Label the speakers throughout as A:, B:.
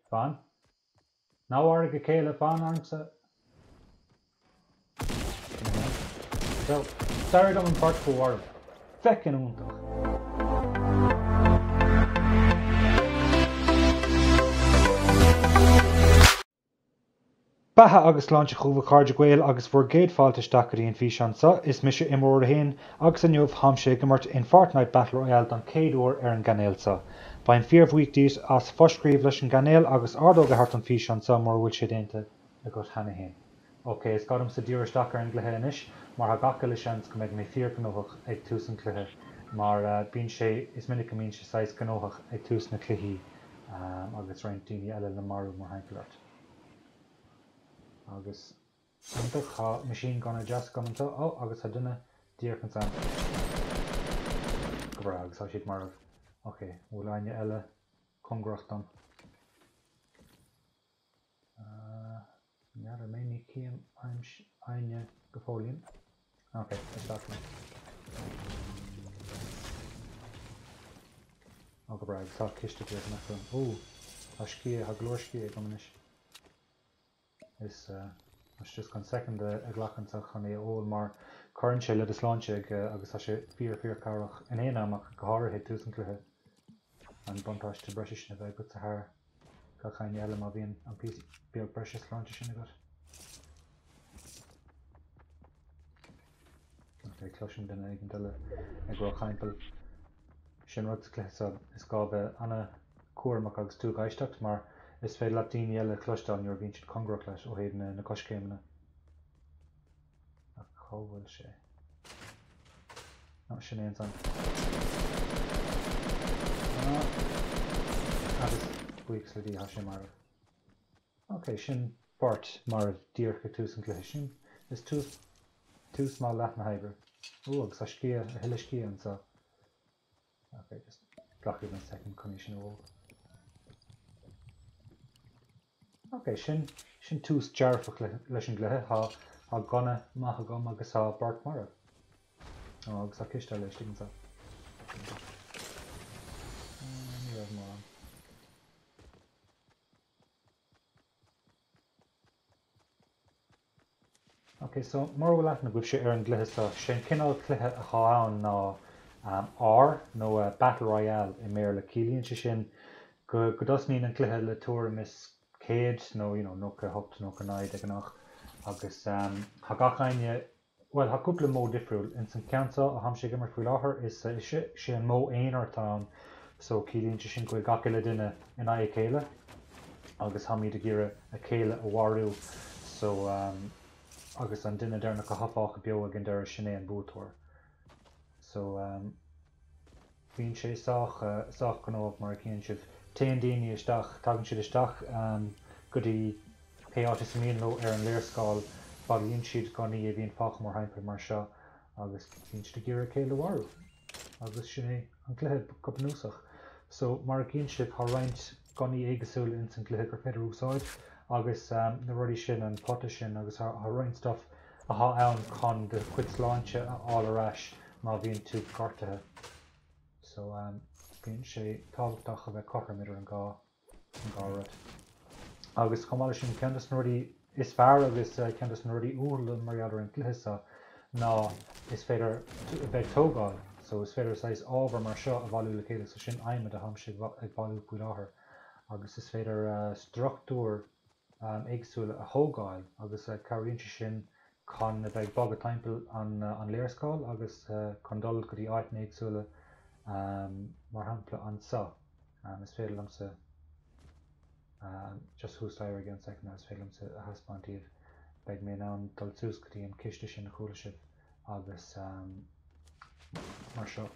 A: Fan. Ná mharaigh a chéile, fan ormsa. So, d'éirigh liom an bheirt a mharú. Feckin' iontach. Beatha agus sláinte chugaibh a chairde Gael agus bhur gcéad fáilte isteach go dtí an físeán seo. Is mise Imreoir 1 agus inniu tháimse ag imirt in Fortnite Battle Royale don chéad uair ar an gcainéal seo. Bheinn fíorbhuíoch díot as foscríobh leis an gcainéal agus ordóg a thabhairt don físeán seo mura bhfuil sé déanta agat cheana féin. Ok, is gá domsa díriú isteach ar an gcluiche anois mar tá gach uile seans go mbeidh mé fíorghnóthach ag tús an chluiche mar bíonn sé, is minic go mbíonn sé saghas gnóthach ag tús na cluichí agus roinnt daoine eile le marú mórthimpeall ort. Agus iontach, tá machine gunna deas agam anseo. Ó, agus tá duine díreach ansan. Go breá, agus tá siad marbh. Ok, an bhfuil éinne eile cóngarach dom? N'fheadar mé, ní chím éinne go fóillín. Ok, isteach liom. Ó go breá, agus tá ciste díreach in aice liom. Ó, tá sciath, tá go leor sciath agam anois. Is tá sé just chun soicind a ghlacadh anseo chun é a ól mar cuireann sé le do shláinte agus tá sé fíor fíor cabhrach in aon am ach go háirithe ag tús an chluiche. An buntáiste breise sin a bheith agatsa thar gach éinne eile má bhíonn an píosa beag breise sláinte sin agat. Ok, cloisim duine éigin eile ag rith timpeall. Sin rud sa chluiche seo, is gá bheith an-chúramach agus tú ag éisteacht mar is féidir leat daoine eile a chloisteáil nuair a bhíonn siad cóngarach leat ó thaobh na coiscéimeanna. Ach cá bhfuil sé? Nó sin é ansan. Agus buíochas le Dia, tá sé marbh. Ok, sin beirt marbh díreach ag tús an chluiche. Sin is tús tús maith leath na hoibre. Ó, agus tá sciath, a thuilleadh sciath anseo. Ok, just glacfaidh mé soicind chun é sin a ól. Ok, sin sin tús dearfach leis an gcluiche. Tá tá gunna maith agam agus tá beirt marbh. Ó, agus tá ciste eile istigh anseo. Ní raibh mórán. Ok, so mura bhfuil aithne agaibhse ar an gcluiche seo, sé an cineál cluiche atá ann ná R nó Battle Royale i mBéarla. Ciallaíonn sé sin go dtosnaíonn an cluiche le tuairim is 100 nó you know 98, 99 de ghnáth agus tá gach éinne Bhuel, tá cúpla modh difriúil. Ins an ceann seo a tháimse ag imirt faoi láthair, is sé an modh aonair atá ann, so ciallaíonn sé sin go bhfuil gach uile duine in aghaidh a chéile agus táimid ag iarraidh a chéile a mharú, so agus an duine deireanach atá fágtha beo ag an deireadh, sin é an buaiteoir. So bíonn sé sách, sách gnóthach mar a chíonn sibh. Téann daoine isteach, tagann siad isteach go dtí pé áit is mian leo ar an léarscáil, bailíonn siad gunnaí a bhíonn fágtha mórthimpeall mar seo agus bíonn siad ag iarraidh a chéile a mharú. Agus sin é an cluiche go bunúsach. So mar a chíonn sibh tá roinnt gunnaí éagsúla ins an gcluiche gur féidir úsáid agus na rudaí sin, an pota sin agus tá roinnt stuff atá ann chun do chuid sláinte a fháil ar ais má bhíonn tú gortaithe. So bíonn sé tábhachtach a bheith cothrom idir an dhá an dhá rud. Agus chomh maith leis sin, ceann de na rudaí is fearr agus ceann de na rudaí uathúla mar gheall ar an gcluiche seo ná is féidir a bheith ag tógáil. So is féidir saghas ábhar mar seo a bhailiú le chéile, so sin adhmad a tháimse ag bailiú faoi láthair. Agus is féidir struchtúir éagsúla a thógáil agus cabhraíonn sé sin chun a bheith ag bogadh timpeall an léarscáil agus chun dul go dtí áiteanna éagsúla mar shampla anseo. Is féidir liomsa just thuas staighre i gceann soicind is féidir liomsa a thaispeáint daoibh. Beidh mé in ann dul suas go dtí an ciste sin a chuala sibh agus mar seo.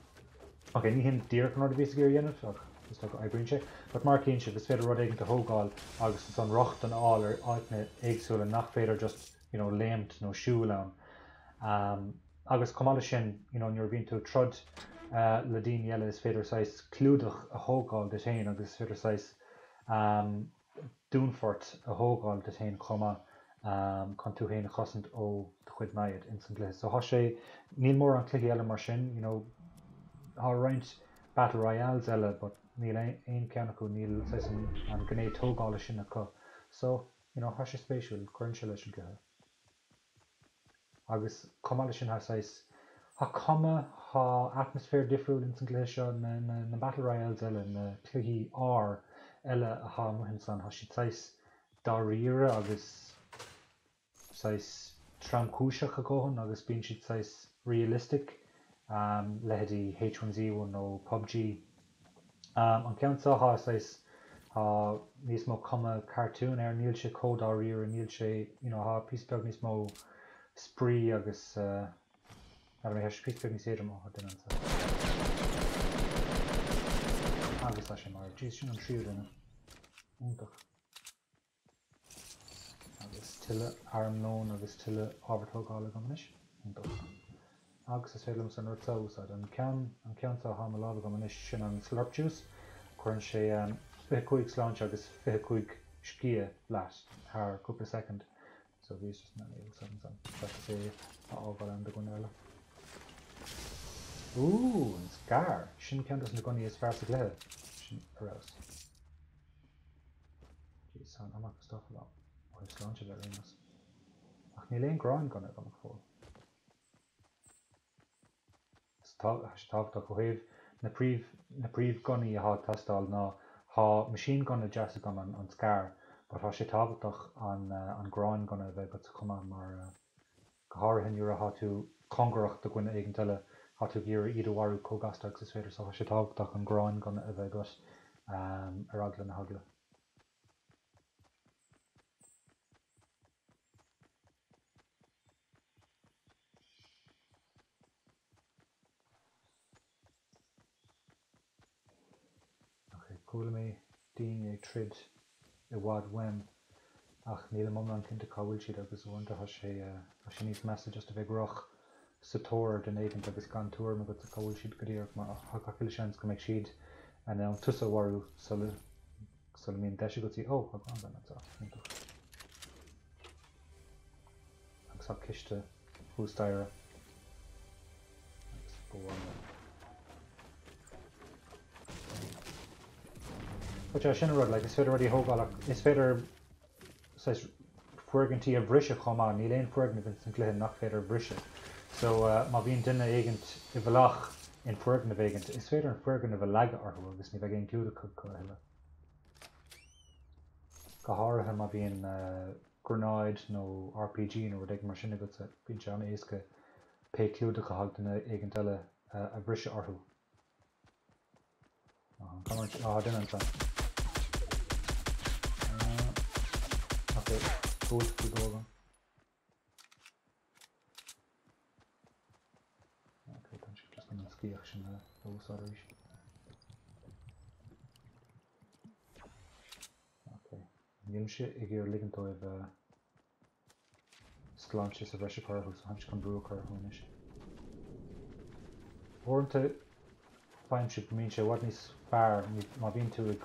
A: Ok, ní hin díreach an rud a bhíos ag iarraidh a dhéanamh ach is dócha oibríonn sé. But mar a chíonn sibh is féidir rud éigin a thógáil agus ansan rochtain a fháil ar áiteanna éagsúla nach féidir just you know léimt nó siúl ann. Agus chomh maith leis sin, you know, nuair a bhíonn tú ag troid le daoine eile is féidir saghas clúdach a thógáil duit féin agus is féidir saghas dúnfort a thógáil duit féin chomh maith chun tú féin a chosaint ó do chuid namhad ins an gcluiche. So tá sé, níl mórán cluichí eile mar sin, you know, tá roinnt Battle Royales eile but. Níl aon cheann acu, níl saghas an gné tógála sin acu. So, you know, tá sé spéisiúil, cuireann sé leis an gcluiche. Agus chomh maith leis sin, tá saghas, tá cuma, tá atmaisféar difriúil ins an gcluiche seo, na, na, na Battle Royales eile, na cluichí R eile atá amuigh ansan, tá siad saghas dáiríre agus saghas tromchúiseach a dhóthain agus bíonn siad saghas realistic, leithéidí H1Z1 nó PUBG. An ceann seo tá saghas, tá níos mó cuma cartoon air, níl sé chomh dáiríre, níl sé, you know, tá píosa beag níos mó spraoi agus, n'fheadar mé, tá sé píosa beag níos éadrom, ó tá duine anseo. Agus tá sé marbh. Jeez, sin an tríú duine. Iontach. Agus tuilleadh armlóin agus tuilleadh ábhar tógála agam anois. Iontach. Agus is féidir liomsa an rud seo a úsáid. An ceann, an ceann seo atá i mo lámh agam anois, sin an Slurp Juice. Cuireann sé 25 sláinte agus 25 sciath leat thar cúpla soicind. So bhíos just in ann é a úsáid ansan, seachas é a fhágáil ann do dhuine eile. Ooh, an Scar! Sin ceann dos na gunnaí is fearr sa gcluiche. Sin ar fheabhas. Jeez, tá an iomarca stuff agam. Ó thaobh sláinte de ar aon nós. Ach níl aon ghrianghunna agam go fóill. Tá sé tábhachtach ó thaobh na príomh na príomhghunnaí atá ag teastáil ná tá machine gunna deas agam an an Scar but tá sé tábhachtach an an ghrianghunna a bheith agatsa chomh maith mar go háirithe nuair atá tú cóngarach do dhuine éigint eile tá tú ag iarraidh iad a mharú chomh gasta agus is féidir so tá sé tábhachtach an ghrianghunna a bheith agat ar eagla na heagla. Ok, chuala mé daoine ag troid i bhfad uaim ach nílim iomlán cinnte cá bhfuil siad agus uaireanta tá sé tá sé níos measa just a bheith ag rith sa tóir ar duine éigint agus gan tuairim agat cá bhfuil siad go díreach mar tá gach uile seans go mbeidh siad in ann tusa a mharú sula sula mbíonn deis agat ó tá grianghunna anseo, iontach. Agus tá ciste thuas staighre. Agus ba mhaith liom. But yeah, sin an rud, like, is féidir rudaí a thógáil ach is féidir saghas foirgintí a bhriseadh chomh maith. Níl aon foirgneamh ins an gcluiche nach féidir a bhriseadh. So má bhíonn duine éigint i bhfolach in foirgneamh éigint, is féidir an foirgneamh a leagadh orthu agus ní bheidh aon chlúdach acu a thuilleadh. Go háirithe má bhíonn gránáid nó RPG nó rud éigin mar sin agatsa, bíonn sé an-éasca pé clúdach atá ag duine éigint eile a bhriseadh orthu. Tá duine anseo. Ok, buailte faoi dhó agam. Ok, tá sé just an sciath sin a úsáid arís. Ok. Nílimse ag iarraidh ligint dóibh sláinte sa bhreis a chur orthu, so táimse chun brú a chur orthu anois. Uaireanta faighimse go mbíonn sé i bhfad níos fearr má bhíonn tú ag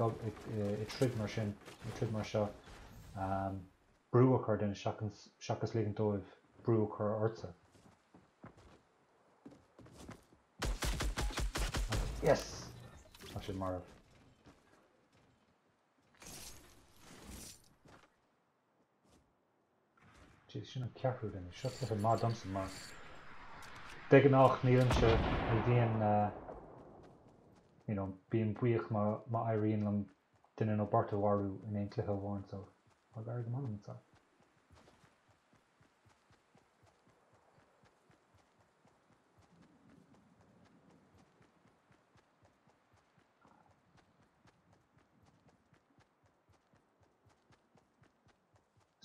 A: troid mar sin, ag troid mar seo, brú a chur ar duine seachas ligint dóibh brú a chur ortsa. Yes! Tá siad marbh. Jeez, sin an ceathrú duine. Seo cluiche maith domsa mar de ghnáth nílimse, ní bhíonn you know, bím buíoch má má éiríonn liom duine nó beirt a mharú in aon chluiche amháin so tá ag éirí go maith liom anseo.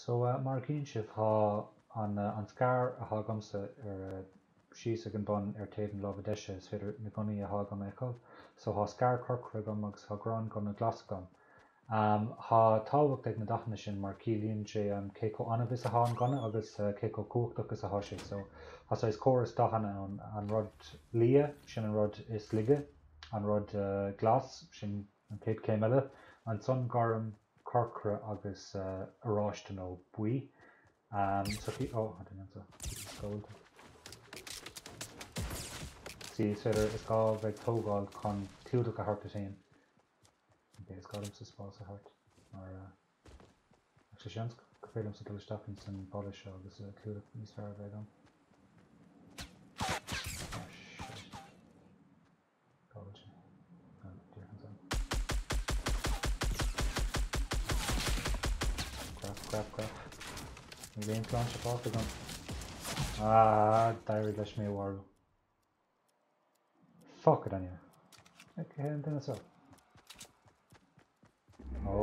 A: So, mar a chíonn sibh, tá an an scar atá agamsa ar síos ag an bun ar taobh na láimhe deise, is féidir na gunnaí atá agam a fheiceáil. So, tá scar corcra agam agus tá grianghunna glas agam. Tá tábhacht ag na dathanna sin mar ciallaíonn sé cé chomh annamh is atá an gunna agus cé chomh cumhachtach is atá sé. So, tá saghas córas dathanna ann, an rud liath, sin an rud is laige, an rud glas, sin an chéad chéim eile, ansan gorm, corcra agus oráiste nó buí. So, ó, tá duine anseo. See, is féidir, is gá bheith ag tógáil chun clúdach a thabhairt duit féin. Ok, is gá domsa spás a thabhairt mar actually seans gur féidir liomsa dul isteach ins an bhalla seo agus clúdach níos fearr a bheith agam. Ah, shit. Cá bhfuil sé? Ah, díreach ansan. Crap, crap, crap. Níl aon sláinte fágtha agam. Ah, d'éirigh leis mé a mharú. Fuck it anyway. Cé hé an duine seo? Ó.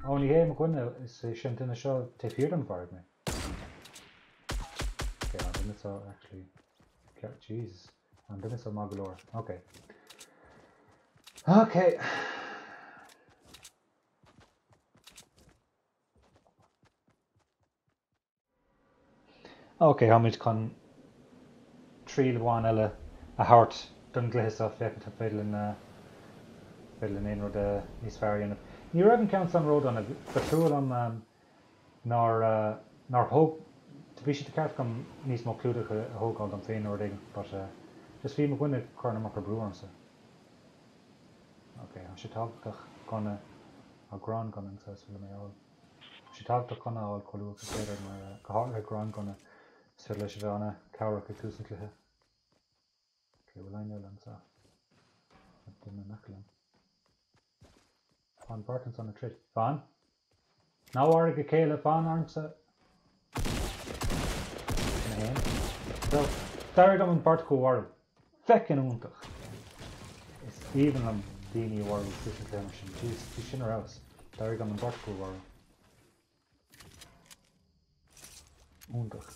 A: Ó, ní hé mo dhuine, is é sin duine seo taobh thiar dom a mharaigh mé. Ok, an duine seo actually. Jesus. An duine seo maith go leor. Ok. Ok. Ok, táimid chun triail amháin eile a thabhairt don gcluiche seo, féachaint an féidir linn féidir linn aon rud níos fearr a dhéanamh. Ní raibh an ceann san ródhona, ba trua liom nár nár thóg, bhí sé de cheart agam níos mó clúdach a thógáil dom féin nó rud éigin but just bhí mo dhuine ag cur an iomarca brú ormsa. Ok, tá sé tábhachtach gunna, tá gránghunna anseo is féidir liom é a fháil. Tá sé tábhachtach gunna a fháil chomh luath agus is féidir mar, go háirithe gránghunna, is féidir leis a bheith an-chabhrach ag tús an chluiche. Ok, bhfuil éinne eile anseo? Tá duine in aice liom. Tá an bheirt ansan ag troid. Fan! Ná maraigh a chéile, fan ormsa! Sin a haon. So, d'éirigh liom an bheirt acu a mharú. Feckin' iontach! Is aoibhinn liom daoine a mharú ag tús an chluiche mar sin. Jeez, bhí sin ar fheabhas. D'éirigh liom an bheirt acu a mharú. Iontach.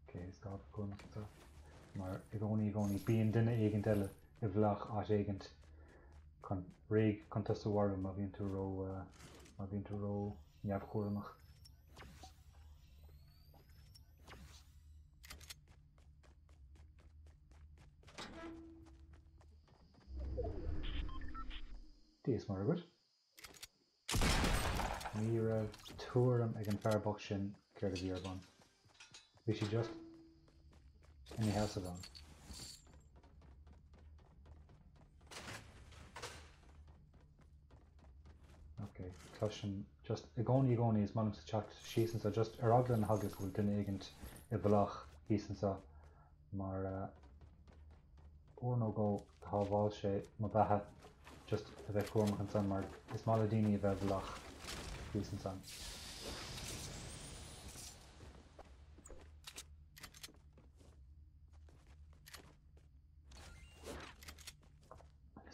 A: Ok, is gá bheith cúramach anseo. Mar i gcónaí, i gcónaí, bíonn duine éigint eile i bhfolach áit éigint chun réidh chun tusa a mharú má bhíonn tú ró, má bhíonn tú ró neamhchúramach. Dia is Muire dhuit. Ní raibh tuairim ag an fear bocht sin céard a bhí ar bun. Bhí sé just ina sheasamh ann. Ok, cloisim just i gcónaí i gcónaí is maith liomsa teacht síos anseo just ar eagla na heagla go bhfuil duine éigint i bhfolach thíos anseo mar uair nó dhó shábháil sé mo bheatha just a bheith cúramach ansan mar is maith le daoine a bheith i bhfolach thíos ansan.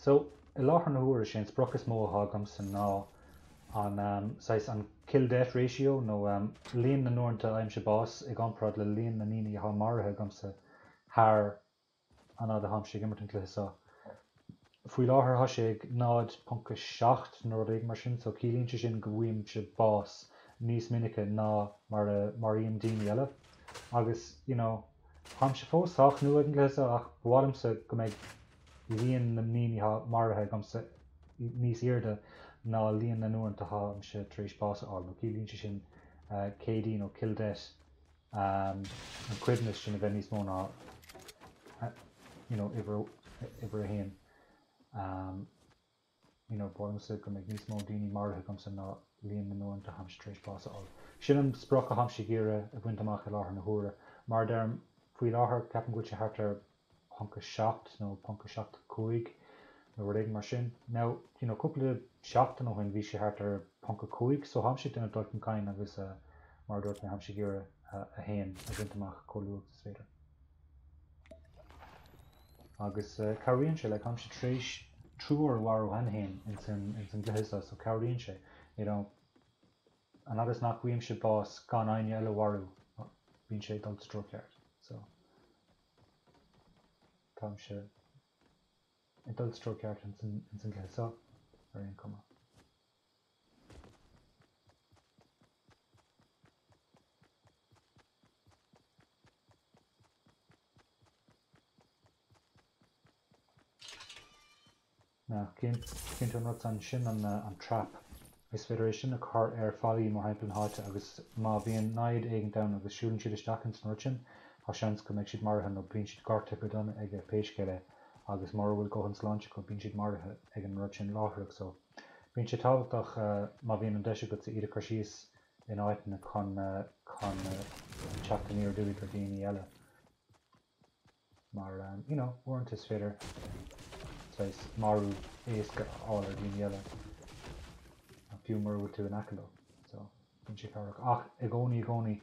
A: So, i láthair na huaire, sé an sprioc is mó atá agamsa ná an, saghas, an kill death ratio nó líon na n-uaireanta a fhaighimse bás i gcomparáid le líon na ndaoine atá maraithe agamsa thar an fhad atáimse ag imirt an cluiche seo. Faoi láthair tá sé ag 0.7 nó rud éigin mar sin, so ciallaíonn sé sin go bhfaighimse bás níos minice ná mar a maraím daoine eile. Agus, you know, táimse fós sách nua ag an gcluiche seo ach ba mhaith liomsa go mbeidh líon na ndaoine atá maraithe agamsa níos airde ná líon na n-uaireanta atáimse tar éis bás a fháil, nó ciallaíonn sé sin KD nó kill death, an coibhneas sin a bheith níos mó ná you know uimhir, uimhir a haon. You know, ba mhaith liomsa go mbeidh níos mó daoine maraithe agamsa ná líon na n-uaireanta atáimse tar éis bás a fháil. Sin an sprioc atáimse ag iarraidh a bhaint amach i láthair na huaire. Mar a deirim, faoi láthair ceapaim go bhfuil sé thart ar ponc 7 nó ponc 7 5 nó rud éigin mar sin. Now, you know, cúpla seachtain ó shin bhí sé thart ar ponc 5 so táimse ag déanamh dul chun cinn agus mar a dúirt mé táimse ag iarraidh 1 a bhaint amach chomh luath agus is féidir. Agus cabhraíonn sé, like, táimse tar éis triúr a mharú cheana féin ins an, ins an gcluiche seo, so cabhraíonn sé, you know, an fhad is nach bhfaighimse bás gan éinne eile a mharú, bíonn sé ag dul sa treo ceart, so táimse ag dul sa treo ceart ins an, ins an gcluiche seo, ar aon chuma. Now, cíonn tú an rud san, sin an trap. Is féidir é sin a chur ar fallaí mar shampla na háite agus má bhíonn namhaid éigint ann agus siúlann siad isteach ins an rud sin, Tá seans go mbeidh siad maraithe nó bíonn siad gortaithe go dona aige pé scéal é agus mura bhfuil dóthain sláinte acu bíonn siad maraithe ag an rud sin láithreach so bíonn sé tábhachtach má bhíonn an deis agatsa iad a chur síos in áiteanna chun chun teacht aniar aduaidh ar daoine eile. Mar, you know, uaireanta is féidir saghas marú éasca a fháil ar dhaoine eile, fiú mura bhfuil tú in aice leo. So, bíonn sé cabhrach. Ach i gcónaí, i gcónaí,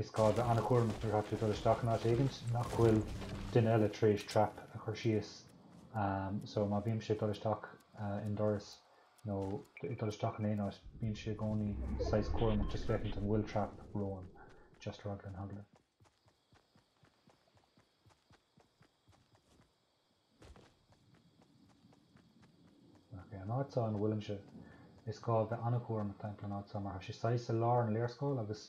A: is gá a bheith an-chúramach nuair atá tú ag dul isteach in áit éigint nach bhfuil duine eile tar éis trap a chur síos. So, má bhímse ag dul isteach i ndoras nó ag dul isteach in aon áit, bímse i gcónaí saghas cúramach just féachaint an bhfuil trap romham, just ar eagla na heagla. Ok, an áit seo ina bhfuilimse, is gá a bheith an-chúramach timpeall an áit seo mar tá sé saghas i lár an léarscáil agus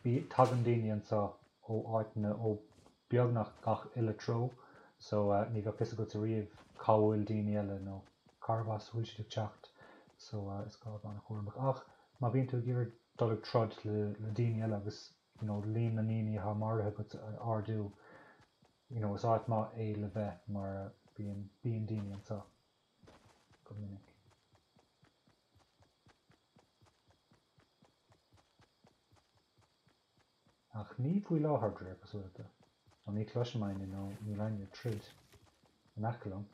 A: bí, tagann daoine anseo ó áiteanna ó beagnach gach uile treo so ní bheadh fhios agatsa riamh cá bhfuil daoine eile nó cárb as a bhfuil siad ag teacht so is gá a bheith an-chúramach. Ach má bhíonn tú ag iarraidh dul ag troid le daoine eile agus you know líon na ndaoine atá maraithe agat a ardú, you know is áit maith é le bheith mar bíonn, bíonn daoine anseo go minic. Ach ní faoi láthair, de réir cosúlachta. Nó ní chloisim éinne nó níl éinne ag troid in aice liom.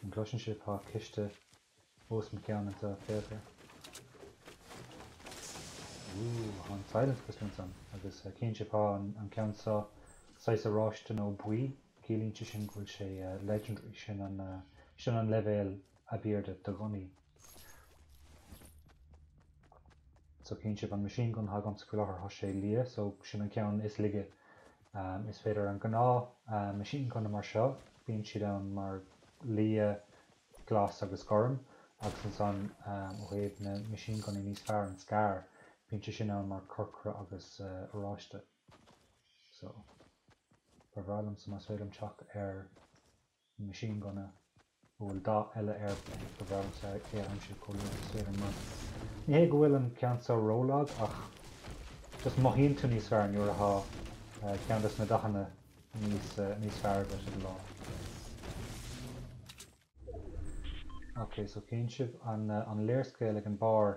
A: An gcloiseann sibh? Tá ciste os mo chionn anseo, féach air. Ooh, tá an Silence Pistol ansan agus cíonn sibh tá an ceann seo saghas oráiste nó buí, ciallaíonn sé sin go bhfuil sé legendary, sin an, sin an leibhéal ab airde de ghunnaí. So cíonn sibh an machine gun atá agamsa faoi láthair, tá sé liath, so sin an ceann is laige. Is féidir an gnáth machine gunna mar seo, bíonn siad ann mar liath, glas agus gorm, agus ansan ó thaobh na machine gunnaí níos fearr, an Scar, bíonn sé sin ann mar corcra agus oráiste. So, ba bhreá liomsa más féidir liom teacht ar machine gunna a bhfuil dath eile air, ba bhreá liomsa é a aimsiú chomh luath is féidir mar ní hé go bhfuil an ceann seo rólag ach just mothaíonn tú níos fearr nuair atá ceann dos na dathanna níos níos fearr agat i do lámh. Ok, so cíonn sibh an an léarscáil ag an barr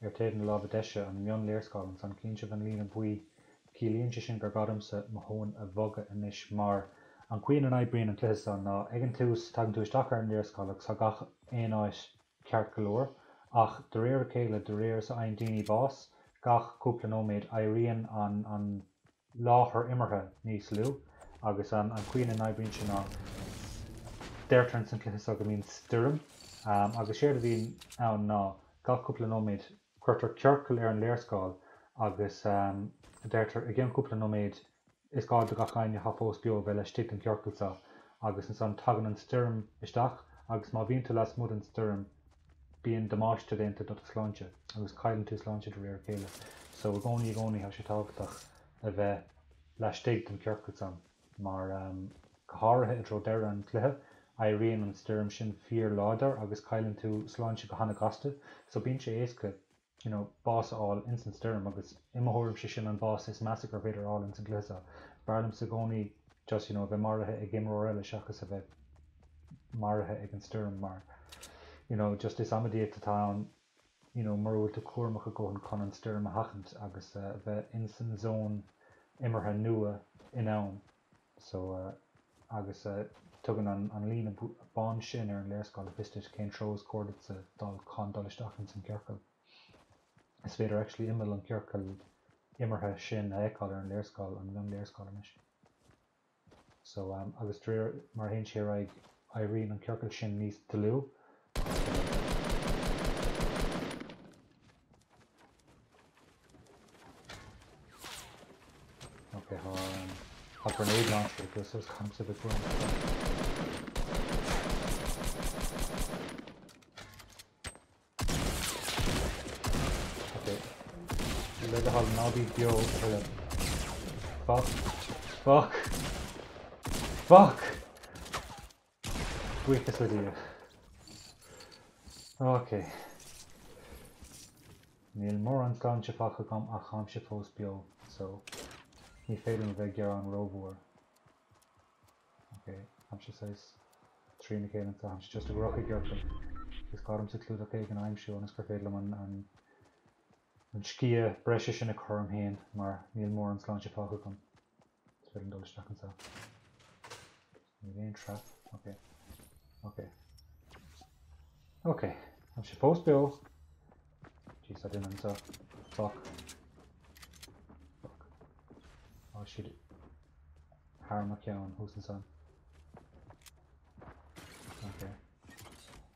A: ar taobh na láimhe deise, an mionléarscáil ansan, cíonn sibh an líne buí Ciallaíonn sé sin gur gá domsa mo thóin a bhogadh anois mar an chaoi ina n-oibríonn an cluiche seo ná ag an tús tagann tú isteach ar an léarscáil agus tá gach aon áit ceart go leor ach de réir a chéile, de réir is a fhaigheann daoine bás gach cúpla nóiméad, éiríonn an an láthair imeartha níos lú agus an an chaoi ina n-oibríonn sé ná deirtear ins an cluiche seo go mbíonn stoirm agus séard a bhíonn ann ná gach cúpla nóiméad Cuirtear ciorcal ar an léarscáil agus deirtear i gceann cúpla nóiméad is gá do gach éinne atá fós beo a bheith laistigh den chiorcal seo agus ansan tagann an stoirm isteach agus má bhíonn tú lasmuigh den stoirm bíonn damáiste déanta do do shláinte agus cailleann tú sláinte de réir a chéile. So i gcónaí i gcónaí tá sé tábhachtach a bheith laistigh den chiorcal san. mar, go háirithe i dtreo deireadh an chluiche, éiríonn an stoirm sin fíor-láidir agus cailleann tú sláinte go hana-ghasta, so bíonn sé éasca, you know, bás a fháil ins an stoirm agus i mo thuairimse sin an bás is measa gur féidir a fháil ins an gcluiche seo. B'fhearr liomsa i gcónaí just, you know, a bheith maraithe ag imreoir eile seachas a bheith maraithe ag an stoirm mar, you know, just is amaidíocht atá ann. you know mura bhfuil tú cúramach a dhóthain chun an stoirm a sheachaint agus a bheith ins an zón imeartha nua in am so agus tugann an an líne bán sin ar an léarscáil le fios duit cén treo is cóir duitse dul chun dul isteach ins an ciorcal. Is féidir actually imeall an ciorcail imeartha sin a fheiceáil ar an léarscáil, an mhionléarscáil anois. So, agus de réir mar a théann sé ar aghaidh, éiríonn an ciorcal sin níos dlúth. Ok, tá, tá grenade launcher acu so is caithfimse a bheith cúramach. Ok. Le do thoil ná bí beo a thuilleadh. Fuck. Fuck. Fuck! Buíochas le Dia. Ok. Níl mórán sláinte fágtha agam ach táimse fós beo, so ní féidir liom a bheith ag gearán rómhór. Ok, táimse saghas trína chéile anseo, táimse just ag rith i gciorcal. Is gá domsa clúdach éigin a aimsiú ionas gur féidir liom an an an sciath breise sin a chur orm féin mar níl mórán sláinte fágtha agam. Is féidir liom dul isteach anseo. Níl aon trap. Ok. Ok. Ok, táimse fós beo. Jeez, tá duine anseo. Fuck. Fuck. Tá siad thar mo cheann thuas ansan. Ok.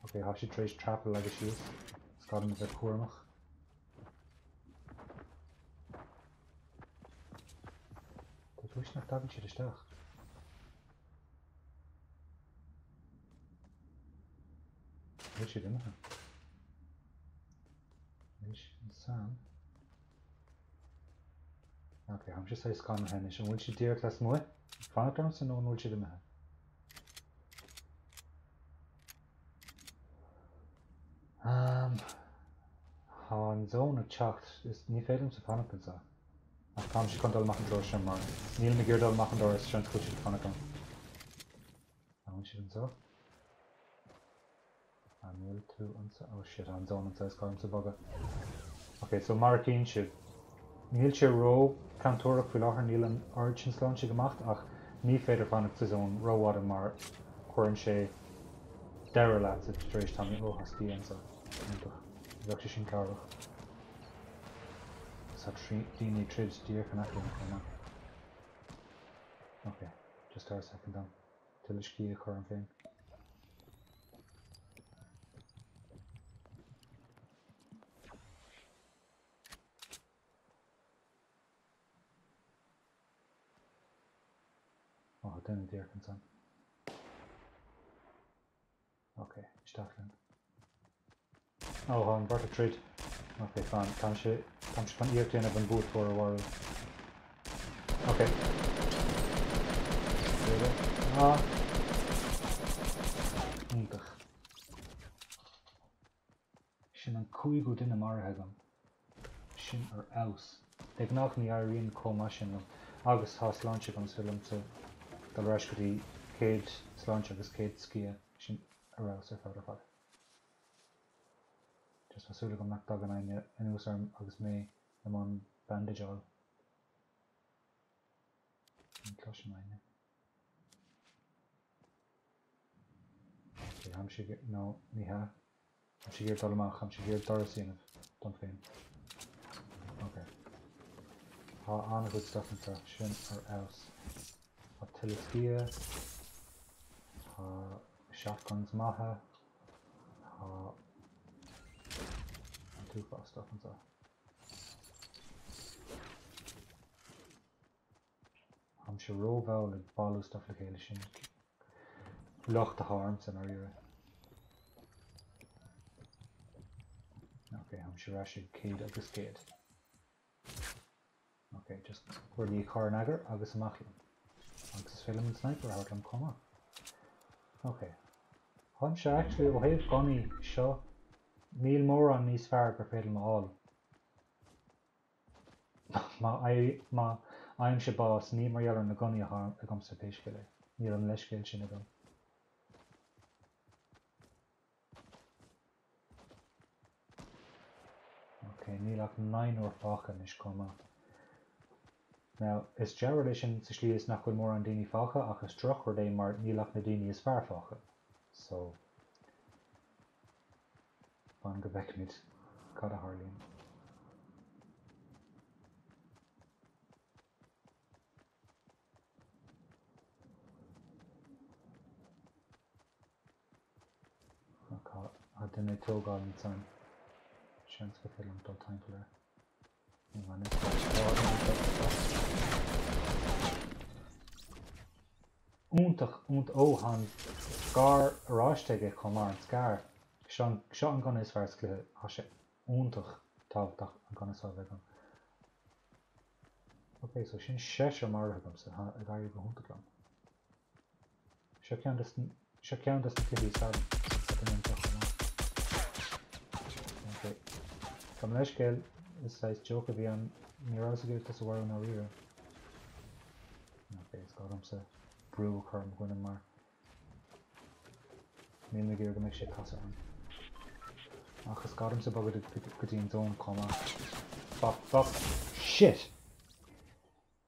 A: Ok, tá siad tar éis trap a leagadh síos. Is gá dom a bheith cúramach. Cad chuige nach dtagann siad isteach? Bhfuil siad imithe? Anois, ansan. Ok, táimse saghas scanraithe anois. An bhfuil siad díreach lasmuigh? Ag fanacht ormsa nó an bhfuil siad imithe? Um, tá an zone ag teacht, is ní féidir liomsa fanacht anseo. Ach táimse chun dul amach an doras sin mar nílim ag iarraidh dul amach an doras, seans go bhfuil siad ag fanacht orm. An bhfuil siad anseo? An bhfuil tú anseo? Oh shit, an zone anseo, is gá domsa bogadh. Ok, so mar a chíonn sibh, níl sé ró-chontúirteach faoi láthair, níl an oiread sin sláinte ag imeacht ach ní féidir fanacht sa zone rófhada mar cuireann sé deireadh leat tar éis tamaill. Oh, tá sciath anseo. Iontach. Bheadh sé sin cabhrach. Tá daoine ag troid díreach in aice liom chomh maith. Ok, just tabhair second dom. Tuilleadh sciath a chur orm féin. Ó, tá duine díreach ansan. Ok, isteach linn. Ó, tá an bheirt ag troid. Ok, fan. Táimse, táimse chun iarracht a dhéanamh an buaiteoir a mharú. Ok. Ah. Iontach. Sin an cúigiú duine maraithe agam. Sin ar fheabhas. De ghnáth ní éiríonn chomh maith sin liom. Agus tá sláinte agam is féidir liomsa dul ar ais go dtí 100 sláinte agus 100 sciath. Sin ar fheabhas ar fad ar fad. Just tá súil agam nach dtagann éinne anuas orm agus mé i mbun bandageáil. Ní chloisim éinne. Ok, táimse ag, no, ní hea. Táimse ag iarraidh dul amach, táimse ag iarraidh doras a dhéanamh dom féin. Ok. Tá an-chuid stuff anseo, sin ar fheabhas. Tá tuilleadh sciath. Tá shotguns maithe. Tá an t-uafás stuff anseo. Táimse rómhall ag bailiú stuff le chéile sin locht atá ormsa i ndáiríre. Ok, táimse ar ais ag 100 agus 100. Ok, just rudaí a chur in eagar agus amach liom. Agus is féidir liom an sniper a thabhairt liom chomh maith. Ok. Táimse actually ó thaobh gunnaí seo níl mórán níos fearr gur féidir liom a fháil. Má má fhaighimse bás ní mar gheall ar na gunnaí atá agamsa pé scéal é. Níl an leithscéal sin agam. Ok, níl ach naonúr fágtha anois chomh maith. Now, is dea-rud é sin sa slí is nach bhfuil mórán daoine fágtha ach is drochrud é mar níl ach na daoine is fearr fágtha. So, fan go bhfeicfimid cad a tharlaíonn. Tá duine ag tógáil ansan. Seans gur féidir liom dul timpeall air. Iontach, iontach, ó tá an scar oráiste aige chomh maith, an scar. Seo an, seo an gunna is fearr sa chluiche, tá sé iontach tábhachtach an gunna seo a bheith agam. Ok, so sin seisear maraithe agamsa, tá ag éirí go hiontach liom. Seo ceann des, seo ceann des na cluichí is fearr liom. Tá duine anseo chomh maith. Ok. Gabh mo leithscéal, is saghas joke a bhí ann, ní rabhas ag iarraidh tusa a mharú i ndáiríre. Ok, is gá domsa brú a chur ar mo dhuine mar níl mé ag iarraidh go mbeidh sé ag casadh orm. Ach is gá domsa bogadh go dtí an zone chomh maith. Fuck, fuck, shit!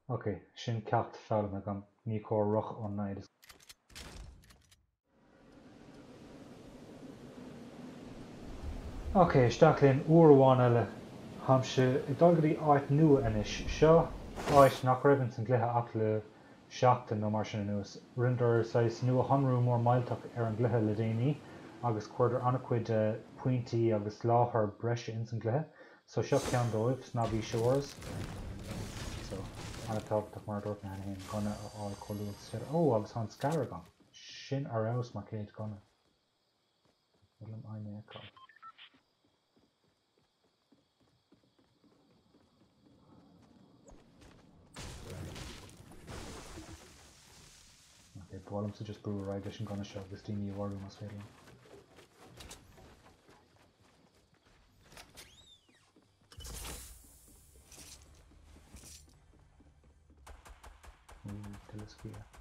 A: Ok, sin ceacht foghlamtha agam, ní cóir rith ón namhaid. Ok, isteach linn uair amháin eile. Táimse ag dul go dtí áit nua anois. Seo áit nach raibh ins an gcluiche ach le seachtain nó mar sin anuas. Rinneadar saghas nuashonrú mór millteach ar an gcluiche le déanaí agus chuireadar an-chuid pointí agus láthair breise ins an gcluiche. So seo ceann dóibh, Snobby Shores. So, an-tábhachtach mar a dúirt mé cheana féin, gunna a fháil chomh luath is féidir. Ó, agus tá an scar agam. Sin ar fheabhas mar chéad gunna. Ní liom éinne a fheiceáil. Ok, ba mhaith liomsa just brú ar aghaidh leis an gunna seo agus daoine a mharú más féidir liom. Tuilleadh sciath.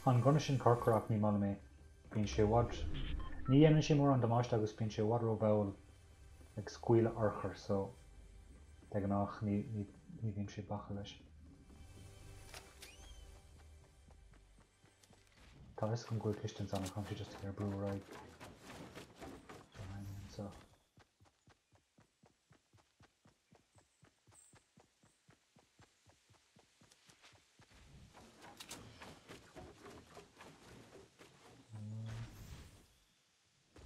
A: An gunna sin corcra ach ní maith liom é. Bíonn sé i bhfad, ní dhéanann sé mórán damáiste agus bíonn sé i bhfad rómhall ag scaoileadh urchar so de ghnáth ní ní bhímse ag bacadh leis. Tá a fhios agam go bhfuil ciste ansan ach táimse just ag iarraidh brú ar aghaidh. Seo éinne anseo.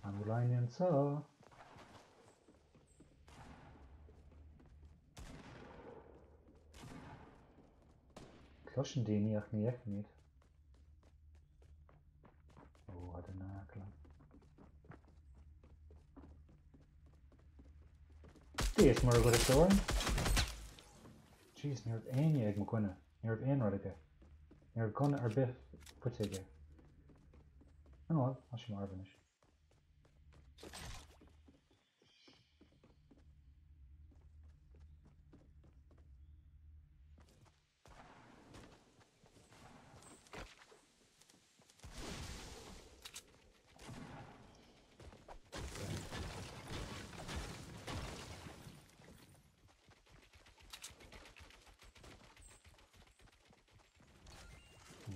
A: An bhfuil éinne anseo? Cloisim daoine ach ní fheicim iad. Ó, tá duine in aice liom. Dia is Muire dhuit a stóirín. Jeez, ní raibh éinne ag mo dhuine. Ní raibh aon rud aige. Ní raibh gunna ar bith faighte aige. Ó, bhuel, tá sé marbh anois.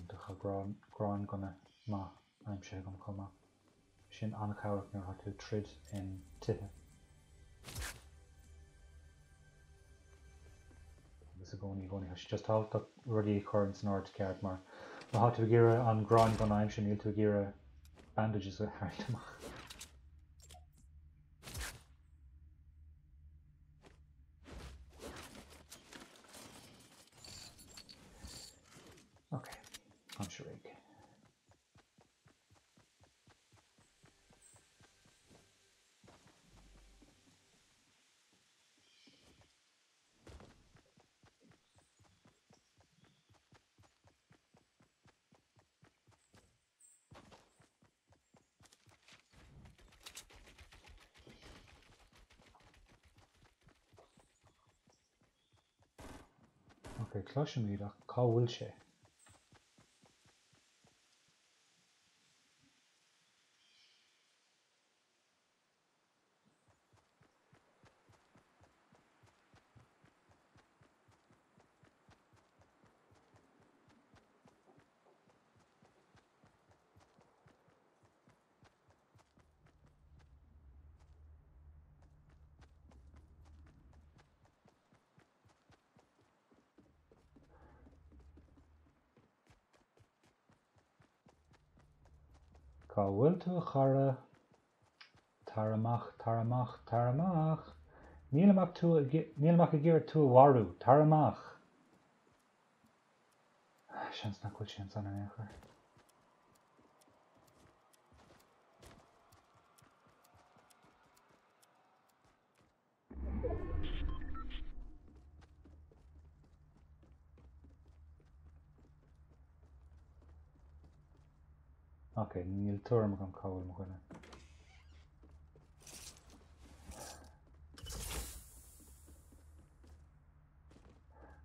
A: Tá gránghunna maith aimsithe agam chomh maith. Sin an-chabhrach nuair atá tú ag troid in tithe. Agus i gcónaí, i gcónaí, tá sé just tábhachtach rudaí a chur ins an ord ceart mar má tá tú ag iarraidh an gránghunna a aimsiú níl tú ag iarraidh bandages a tharraingt amach. Ok, táimse réidh. Ok, cloisim iad ach cá bhfuil sé? Cá bhfuil tú a chara? Tar amach, tar amach, tar amach! Nílim ach tú, nílim ach ag iarraidh tú a mharú! Tar amach! Seans nach bhfuil sé ansan in aon chor. Ok, níl tuairim agam cá bhfuil mo dhuine.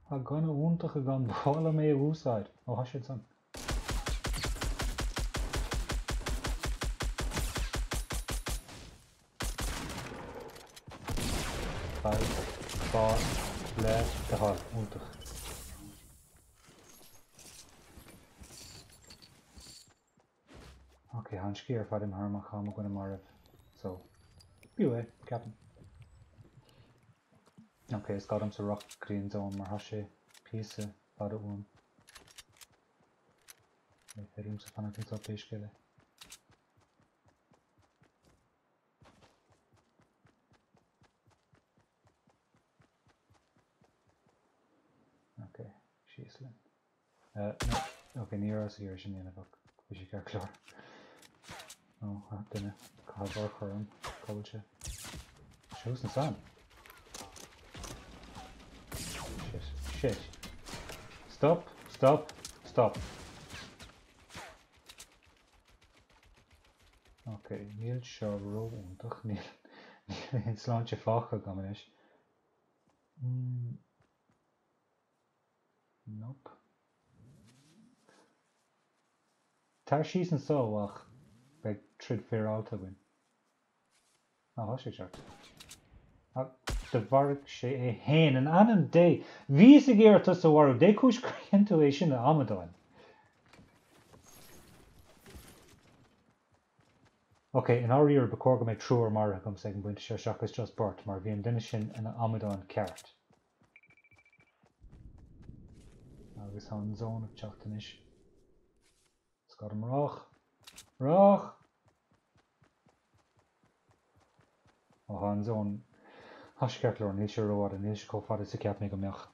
A: Tá gunna iontach agam, ba mhaith liom é a úsáid. Ó, tá sé ansan. Faigh bás le do thoil. Iontach. Ok, tá an sciath ar fad imithe orm ach tá mo dhuine marbh. So, b'fhiú é, ceapaim. Ok, is gá domsa rith go dtí an zone mar tá sé píosa fada uaim. Ní féidir liomsa fanacht anseo pé scéal é. Ok, síos linn. Uh, no, ok, ní rabhas ag iarraidh sin a dhéanamh ach bhí sé ceart go leor. Ó, oh, duine, caithfidh urchar orm, cá bhfuil sé? Thuas ansan. Shit, shit. Stop, stop, stop. Ok, níl seo ró-iontach, níl aon sláinte fágtha agam anois. Mm. Nope. Tar síos anso ach beidh troid féaráilte againn. Á, tá sé ag teacht. Ach do mharaigh sé é fhéin, in ainm Dé! Bhíos ag iarraidh tusa a mharú, dé cúis gur dhein tú é sin, a amadáin? Ok, i ndáiríre ba chóir go mbeadh triúr maraithe agamsa ag an bpointe seo seachas just beirt, mar bhí an duine sin ina amadán ceart. Agus tá an zone ag teacht anois. Is gá dom rith! Rith! Ó tá an zone. Tá sé ceart go leor, níl sé rófhada, níl sé chomh fada is a cheap mé go mbeadh.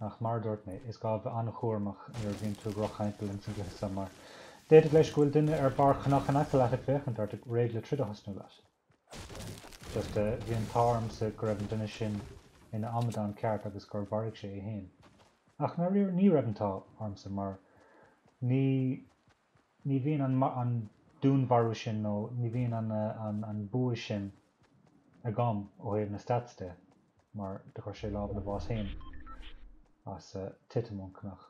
A: Ach mar a dúirt mé, is gá a bheith an-chúramach nuair a bhíonn tú ag rith thimpeall ins an gcluiche seo mar d'fhéadfadh leis go bhfuil duine ar barr cnoc in aice leat ag féachaint ort ag réidh le troid a thosnú leat. Just bhí an t-ádh ormsa go raibh an duine sin ina amadán ceart agus gur mharaigh sé é fhéin. Ach i ndáiríre ní raibh an t-ádh ormsa mar ní ní bhíonn an an dúnmharú sin nó ní bhíonn an an an bua sin agam ó thaobh na stats de mar do chuir sé lámh ina bhás féin as titim ón cnoc.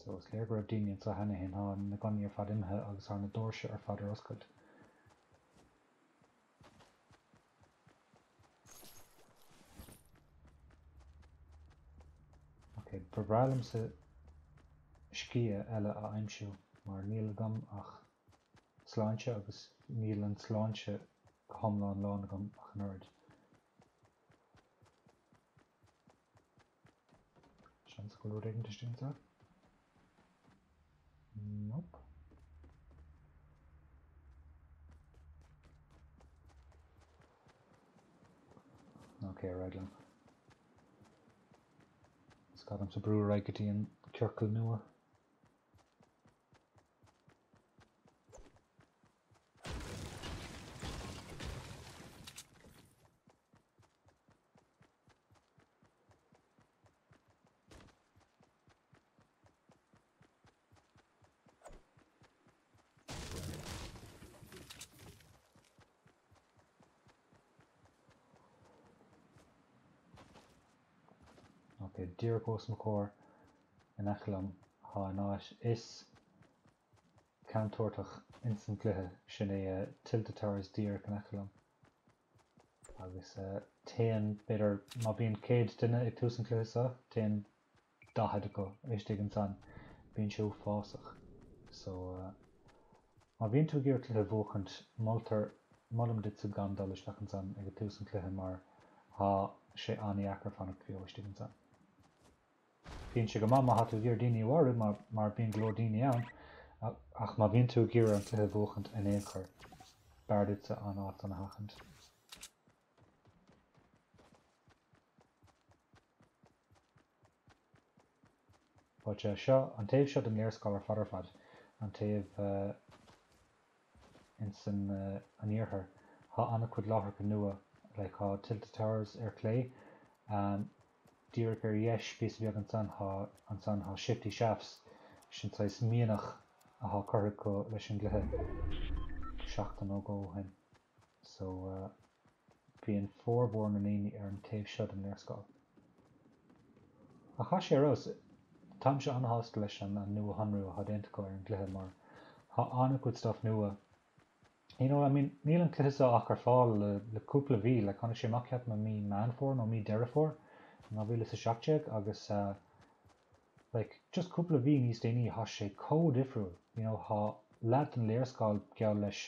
A: So is léir go raibh daoine anseo cheana féin, tá na gunnaí ar fad imithe agus tá na doirse ar fad ar oscailt. Ok, ba bhreá liomsa sciath eile a aimsiú mar níl agam ach sláinte agus níl an sláinte go hiomlán lán agam ach an oiread. Seans go bhfuil rud éigin istigh anseo? Nope. Ok, ar aghaidh liom. Is gá domsa brú ar aghaidh go dtí an ciorcal nua. Ok, díreach os mo chomhair in aice liom tá an áit is contúirteach ins an gcluiche, sin é Tilted Towers díreach in aice liom. Agus téann, b'fhéidir, má bhíonn 100 duine ag tús an chluiche seo, téann. 40 acu istigh ansan, bíonn sé uafásach. So, má bhíonn tú ag iarraidh cluiche a bhuachaint, moltar, molaim duitse gan dul isteach ansan ag tús an chluiche mar thá sé an-dheacair fanacht beo istigh ansan. Bíonn sé go maith má thá tú ag iarraidh daoine a mharú mar, mar bíonn go leor daoine ann ach má bhíonn tú ag iarraidh an cluiche a bhuachaint in aon chor, b'fhearr duitse an áit san a sheachaint. But yeah, seo, an taobh seo den léarscáil ar fad ar fad, an taobh ins an an iarthar, thá an-chuid láithreacha nua, like thá Tilted Towers ar clé, díreach ar dheis píosa beag ansan thá, ansan thá Shifty Shafts, sin saghas mianach athá curtha acu leis an gcluiche seachtain nó dhó ó shin. So bíonn formhór na ndaoine ar an taobh seo den léarscáil. Ach thá sé ar fheabhas. Táimse an-shásta leis an nuashonrú atá déanta acu ar an gcluiche mar thá an-chuid stuff nua. You know, I mean, níl an cluiche seo ach ar fáil le, le cúpla mhí, like tháinig sé amach ceapaim i mí Meán Fómhair nó mí Deireadh Fómhair in 2017 agus uh, like, just cúpla mhí níos déanaí thá sé chomh difriúil, you know, thá leath den léarscáil geall leis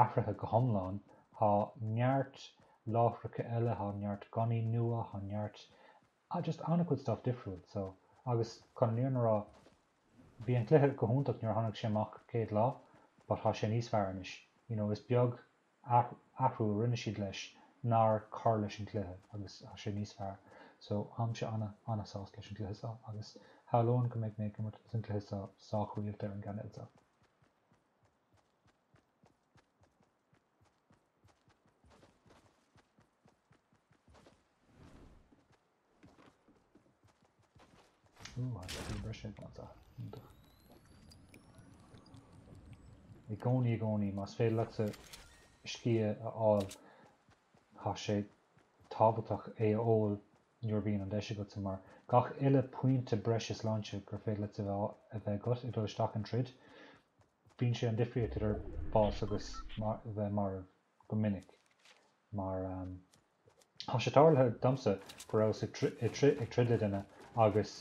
A: athraithe go hiomlán, thá neart láithreacha eile, thá neart gunnaí nua, thá neart, just an-chuid stuff difriúil, so, agus chun an fhírinne a rá, bhí an cluiche go hiontach nuair a tháinig sé amach céad lá, but thá sé níos fearr anois, you know, is beag athrú a rinne siad leis nár chuir leis an gcluiche agus thá sé níos fearr, so, tháimse ana, ana-sásta leis an gcluiche seo agus shamhlóinn go mbeidh mé ag imirt an cluiche seo sách rialta ar an gcainéal seo. I gcónaí i gcónaí, más féidir leatsa sciath a fháil, tá sé tábhachtach é a ól nuair a bhíonn an deis agatsa, mar gach uile pointe breise sláinte gur féidir leat a bheith agat ag dul isteach in troid, bíonn sé an difríocht idir bás agus bheith marbh go minic. Mar tá sé tarlaithe domsa go rabhas ag troid le duine agus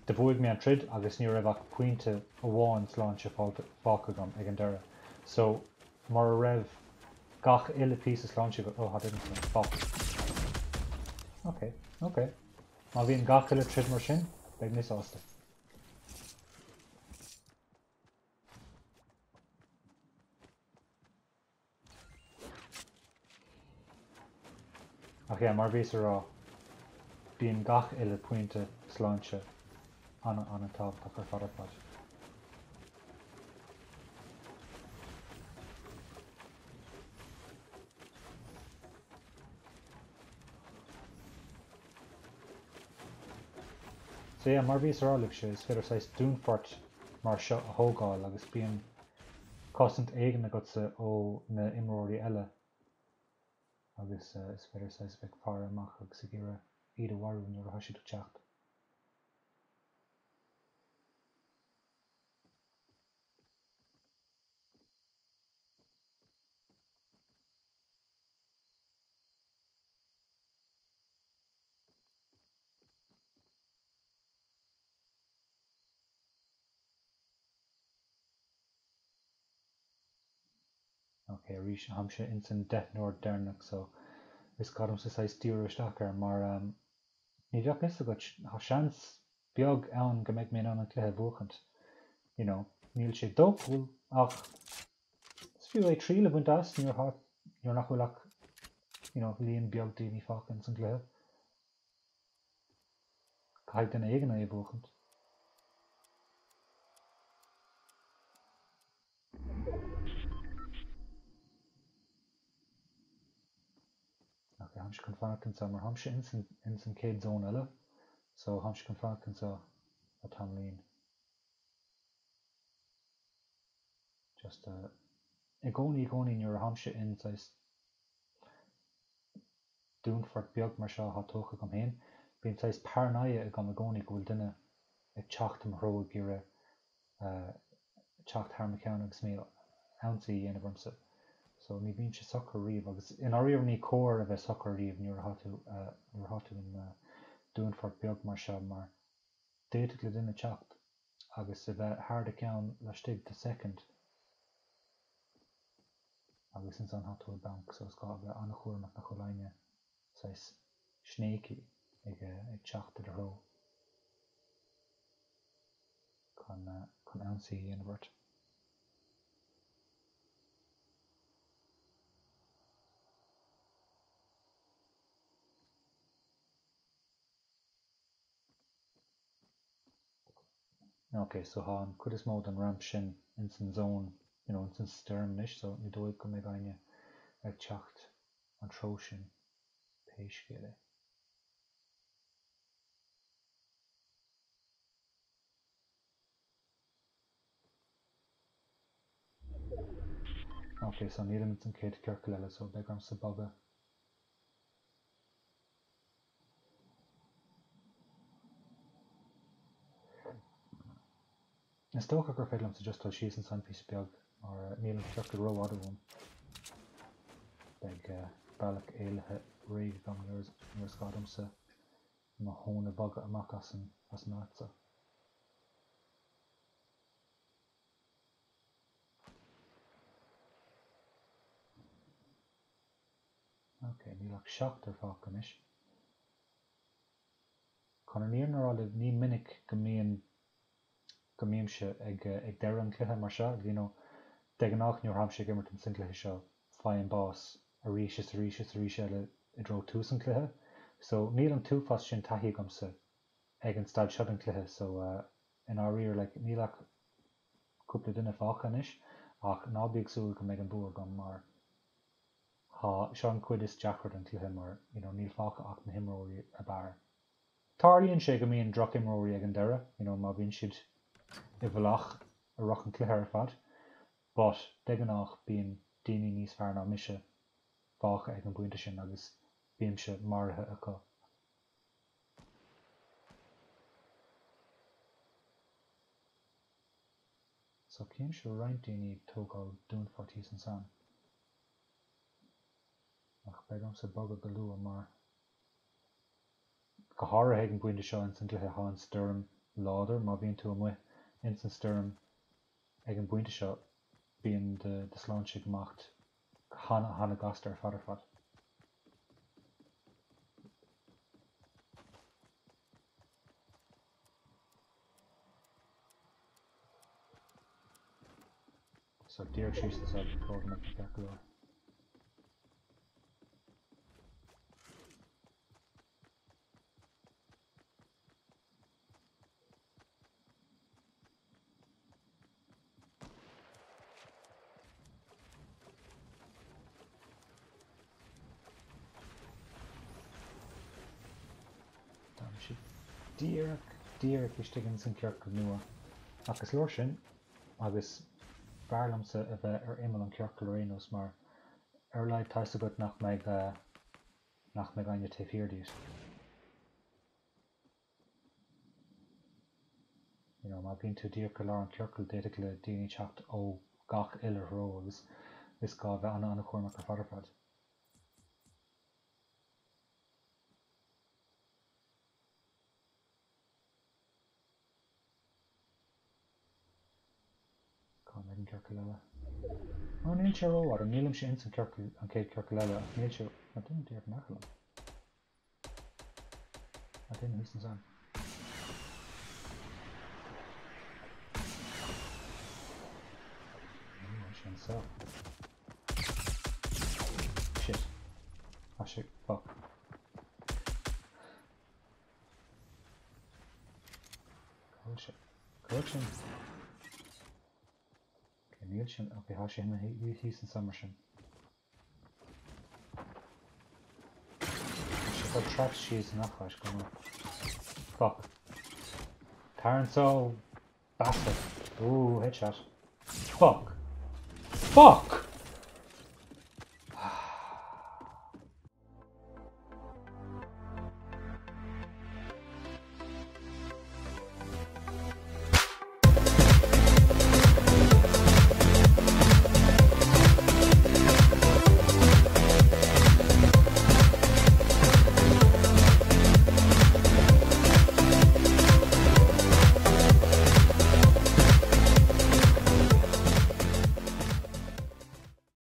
A: do bhuaigh mé an troid agus ní raibh ach pointe amháin sláinte fágtha agam ag an deireadh. So mura raibh gach uile píosa sláinte agam, oh, tá duine fuck. Ok, ok. Má bhíonn gach uile troid mar sin, beidh mé sásta. Ach yeah, mar bhíos a rá, bíonn gach uile pointe sláinte ana ana tábhachtach ar fad ar fad. So yeah, mar bhíos a rá libhse, is féidir saghas dúnfort mar seo a thógáil agus bíonn cosaint éigin agatsa ó na imreoirí eile agus is féidir saghas a bheith ag faire amach agus ag iarraidh iad a mharú nuair atá siad ag teacht. Ok, arís, tháimse ins an deichniúr deireanach so is gá domsa saghas díriú isteach air mar ní bheadh fhios agat, tá seans beag ann go mbeidh mé in ann an cluiche a bhuachaint. You know, níl sé dóchúil ach is fiú é triail a bhaint as nuair atá, nuair nach bhfuil ach, you know, líon beag daoine fágtha ins an gcluiche. Caithfidh duine éigin é a bhuachaint. Ok, tháimse chun fanacht anseo mar tháimse ins an, ins an chéad zone eile, so tháimse chun fanacht anseo le tamaillín. Just uh, i gcónaí i gcónaí nuair a tháimse in saghas dúnfort beag mar seo atá tógtha agam féin, bíonn saghas paranoia agam i gcónaí go bhfuil duine ag teacht i mo threo ag iarraidh teacht thar mo cheann agus mé ionsaí a dhéanamh ormsa. So ní bhíonn sé socair riamh agus i ndáiríre ní cóir a bheith socair riamh nuair atá tú nuair atá tú in dúnfort beag mar seo mar. D'fhéadfadh le duine teacht agus a bheith thar do cheann laistigh de soicind agus ansan tá tú i bponc so is gá a bheith an-chúramach nach bhfuil éinne saghas sneaky ag teacht i do threo chun chun ionsaí a dhéanamh ort. Ok, so tá an cuid is mó den ramp sin ins an zone, you know, ins an stoirm anois, so ní dóigh go mbeidh éinne ag teacht an treo sin, pé scéal é. Ok, so nílim ins an chéad ciorcal eile, so beidh ormsa bogadh. Is dócha gur féidir liomsa just dul síos ansan píosa beag mar níl an ciorcal rófhada uaim. Beidh bealach éalaithe réidh agam nuair is gá domsa mo thóin a bhogadh amach as an áit seo. Ok, níl ach seachtar fágtha anois. Chun an fhírinne a rá libh, ní minic go mbíonn, go mbímse ag, ag deireadh an chluiche mar seo, you know, de ghnáth nuair atáimse ag imirt ins an gcluiche seo, faighim bás arís is arís is arís eile i dtreo tús an chluiche. So, níl an t-uafás sin taithí agamsa ag an staid seo den chluiche, so, i ndáiríre, like, níl ach cúpla duine fágtha anois, ach ná bí ag súil go mbeidh an bua agam mar Tá, seo an cuid is deacra den chluiche mar, you know, níl fágtha ach na himreoirí ab fhearr. Tarlaíonn sé go mbíonn droch-imreoirí ag an deireadh, you know, má bhíonn siad i bhfolach i rith an chluiche ar fad, but de ghnáth bíonn daoine níos fearr ná mise fágtha ag an bpointe sin agus bímse maraithe acu. So címse roinnt daoine ag tógáil dúnfort thíos ansan. Ach beidh ormsa bogadh go luath mar, go háirithe ag an bpointe seo ins an gcluiche, thá an stoirm láidir. Má bhíonn tú amuigh ins an stoirm ag an bpointe seo, bíonn do shláinte ag imeacht hana hana gasta ar fad ar fad. So díreach síos anseo go mbeidh mé ceart go leor. Tá mise díreach, díreach istigh ins an ciorcal nua. Ach is leor sin, agus b'fhearr liomsa a bheith ar imeall an chiorcail ar aon nós mar ar a laghad tá fhios agat nach mbeidh, nach mbeidh éinne taobh thiar díot. You know, má bhíonn tú díreach i lár an chiorcail d'fhéadfadh le daoine teacht ó gach uile threo agus is gá a bheith an-an-chúramach ar fad ar fad. Cá mbeidh an ciorcal eile? Ó, níl sé rófhada. Nílimse ins an ciorcal, an chéad ciorcal eile, ach níl sé, tá duine díreach in aice liom. Tá duine thíos ansan. Níl sé anseo. Shit. Tá sé, fuck. Cá bhfuil sé? Cá bhfuil sin? Ok, níl sin, ok, tá sé thíos ansan mar sin. Tá sé ag cur traps síos i ngach áit go maith. Fuck. Tar anso, bastard. Ooh, headshot. Fuck. Fuck!